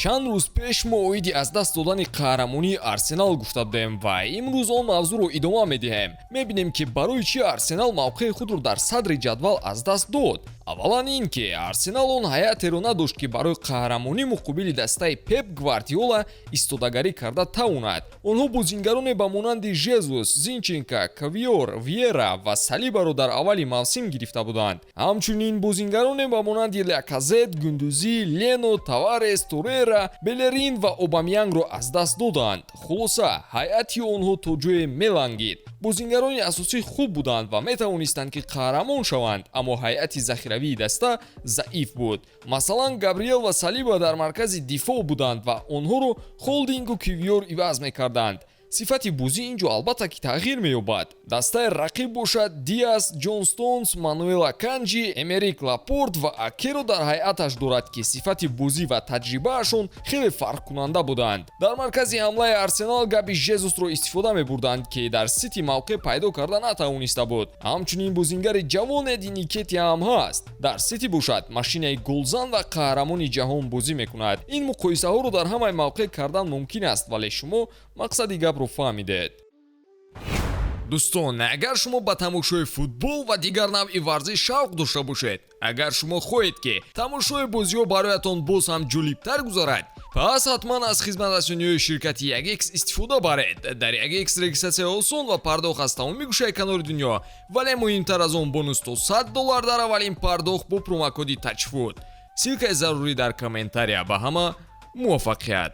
Чанд рӯз пеш мо оиди аз даст додани қаҳрамонии Арсенал гуфта будем ва имрӯз он мавзӯъро идома медиҳем. Мебинем, ки барои чӣ Арсенал мавқеи худро дар садри ҷадвал аз даст дод. Аввалан ин ки Арсенал он ҳайатеро надошт, ки барои қаҳрамонӣ муқобили дастаи Пеп Гвардиола истодагарӣ карда тавонад. Онҳо бозингароне ба монанди Жезус, Зинченко, Квиор, Виера ва Салибаро дар аввали мавсим гирифта буданд. Ҳамчунин бозингароне ба монанди Ляказет, Гундузӣ, Лено, Таварес, Торера, Белерин ва Обамянгро аз даст доданд. Хулоса, ҳайати онҳо то ҷое мелангид. Бозингарони асосӣ хуб буданд ва метавонистанд, ки қаҳрамон шаванд, аммо ҳайати захиравии даста заиф буд. Масалан, Габриел ва Салиба дар маркази дифоъ буданд ва онҳоро Холдингу Кивиор иваз мекарданд. Сифати бозӣ ин ҷо албатта ки тағйир меёбад. Дастаи рақиб бошад, Диас, Ҷон Стонс, Мануэл Аканҷи, Эмерик Лапорт ва Акеро дар ҳайаташ дорад, ки сифати бозӣ ва таҷрибаашон хеле фарқкунанда буданд. Дар маркази ҳамлаи Арсенал Габи Жезусро истифода мебурданд, ки дар Сити мавқеъ пайдо карда натавониста буд. Ҳамчунин бозингари ҷавон Эди Никетия ҳам ҳаст. Дар Сити бошад, машинаи голзан ва қаҳрамони ҷаҳон бозӣ мекунад. Ин муқоисаҳоро дар ҳамаи мавқеъ кардан мумкин аст, вале шумо мақсади гапро фаҳмидед. Дӯстон, агар шумо ба тамошои футбол ва дигар навъи варзиш шавқ дошта бошед, агар шумо хоҳед, ки тамошои бозиҳо бароятон боз ҳам ҷолибтар гузарад, пас ҳатман аз хизматрасониҳои ширкати 1X истифода баред. Дар 1X регистратсия осон ва пардохт аз тамоми гӯшаи канори дунё, вале муҳимтар аз он, бонус то 100 доллар дар аввалин пардохт бо промокоди ТАЧФУТ. Ссылкаи зарурӣ дар комментария. Ба ҳама муваффақият!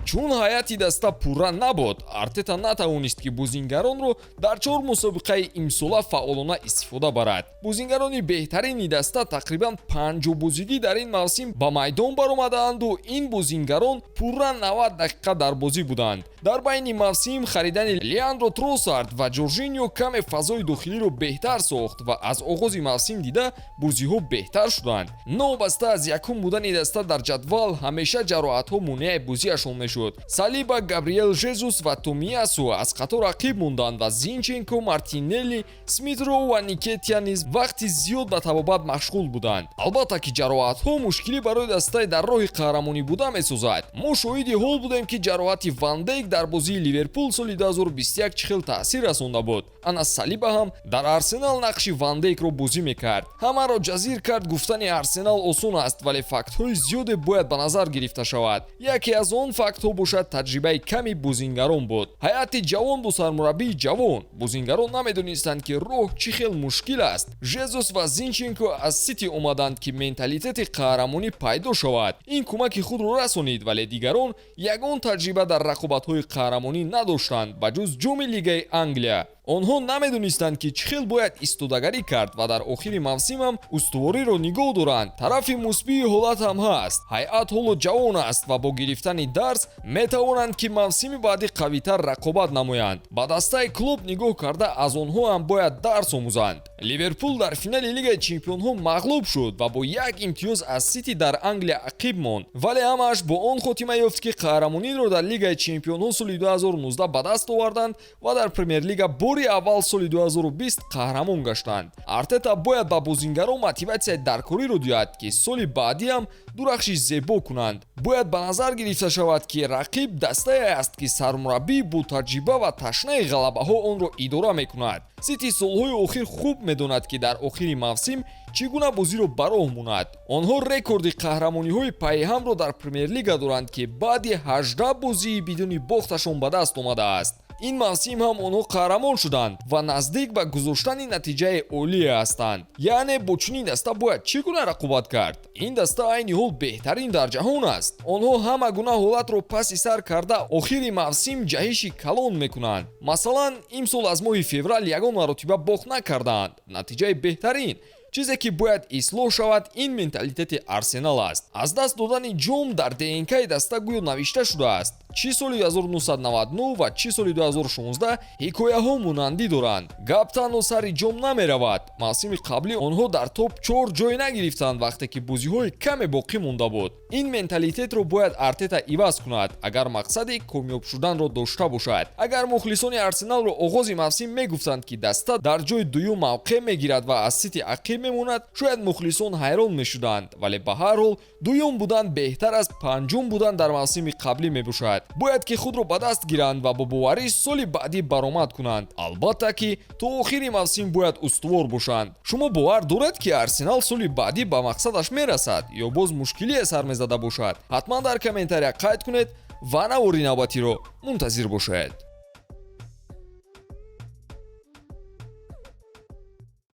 Чун ҳайати даста пурра набуд, Артета натавонист, ки бозингаронро дар чор мусобиқаи имсола фаъолона истифода барад. Бозингарони беҳтарини даста тақрибан 50 бозигӣ дар ин мавсим ба майдон баромадаанду ин бозингарон пурра 90 дақиқа дар бозӣ буданд. Дар байни мавсим харидани Леандро Тросард ва Ҷоржиньо каме фазои дохилиро беҳтар сохт ва аз оғози мавсим дида бозиҳо беҳтар шуданд. Новобаста аз якум будани даста дар ҷадвал, ҳамеша ҷароҳатҳо монеаи бозиашон мешуд. Салиба, Габриел Жезус ва Томиясу аз қатор ақиб монданд ва Зинченко, Мартинелли, Смитроу ва Никетия низ вақти зиёд ба табобат машғул буданд. Албатта ки ҷароҳатҳо мушкилӣ барои дастаи дар роҳи қаҳрамонӣ буда месозад. Мо шоҳиди ҳол будем, ки ҷароҳати Ван Дейк дар бозии Ливерпул соли 2021 чӣ хел таъсир расонда буд. Ана Салиба ҳам дар Арсенал нақши Ван Дейкро бозӣ мекард, ҳамаро ҷазир кард. Гуфтани Арсенал осон аст, вале фактҳои зиёде бояд ба назар гирифта шавад. Яке аз он фактҳо бошад, таҷрибаи ками бозингарон буд. Ҳайати ҷавон бо сармураббии ҷавон. Бозингарон намедонистанд, ки роҳ чӣ хел мушкил аст. Жезус ва Зинченко аз Сити омаданд, ки менталитети қаҳрамонӣ пайдо шавад. Ин кӯмаки худро расонид, вале дигарон ягон таҷриба дар рақобатҳои қаҳрамонӣ надоштанд, ба ҷуз ҷоми Лигаи Англия. Онҳо намедонистанд, ки чӣ хел бояд истодагарӣ кард ва дар охири мавсимам устувориро нигоҳ доранд. Тарафи мусбии ҳолат ҳам ҳаст. Ҳайат ҳоло ҷавон аст ва бо гирифтани дарс метавонанд, ки мавсими баъдӣ қавитар рақобат намоянд. Ба дастаи Клуб нигоҳ карда, аз онҳо ҳам бояд дарс омӯзанд. Ливерпул дар финали Лигаи чемпионҳо мағлуб шуд ва бо як имтиёз аз Сити дар Англия ақиб монд, вале ҳамааш бо он хотима ёфт, ки қаҳрамониро дар Лигаи чемпионҳо соли 2019 ба даст оварданд ва дар Премер-лига бори аввал соли 2020 қаҳрамон гаштанд. Артета бояд ба бозингарон мотиватсияи даркориро диҳад, ки соли баъдиам дурахши зебо кунанд. Бояд ба назар гирифта шавад, ки рақиб дастае аст, ки сармураббии ботаҷриба ва ташнаи ғалабаҳо онро идора мекунад. Сити солҳои охир хуб медонад, ки дар охири мавсим чӣ гуна бозиро ба роҳ монад. Онҳо рекорди қаҳрамониҳои пайҳамро дар Премер-лига доранд, ки баъди 18 бозии бидуни бохташон ба даст омадааст. Ин мавсим ҳам онҳо қаҳрамон шуданд ва наздик ба гузоштани натиҷаи олие ҳастанд. Яъне бо чунин даста бояд чӣ гуна рақобат кард? Ин даста айни ҳол беҳтарин дар ҷаҳон аст. Онҳо ҳама гуна ҳолатро паси сар карда, охири мавсим ҷаҳиши калон мекунанд. Масалан, имсол аз моҳи феврал ягон маротиба бохт накардаанд. Натиҷаи беҳтарин. Чизе ки бояд ислоҳ шавад, ин менталитети Арсенал аст. Аз даст додани ҷом дар ДНКи даста гӯё навишта шудааст. Чӣ соли 1999 ва чӣ соли 2016 ҳикояҳо монандӣ доранд. Гап танҳо сари ҷом намеравад. Мавсими қаблӣ онҳо дар топ 4 ҷой нагирифтанд, вақте ки бозиҳои каме боқӣ монда буд. Ин менталитетро бояд Артета иваз кунад, агар мақсади комёб шуданро дошта бошад. Агар мухлисони Арсеналро оғози мавсим мегуфтанд, ки даста дар ҷои дуюм мавқеъ мегирад ва аз Сити ақиб мемонад, шояд мухлисон ҳайрон мешуданд, вале ба ҳар ҳол дуюм будан беҳтар аз панҷум будан дар мавсими қаблӣ мебошад. Бояд ки худро ба даст гиранд ва бо боварӣ соли баъдӣ баромад кунанд. Албатта, ки то охири мавсим бояд устувор бошанд. Шумо бовар доред, ки Арсенал соли баъдӣ ба мақсадаш мерасад ё боз мушкилие сар мезада бошад? Ҳатман дар комментария қайд кунед ва навори навбатиро мунтазир бошед.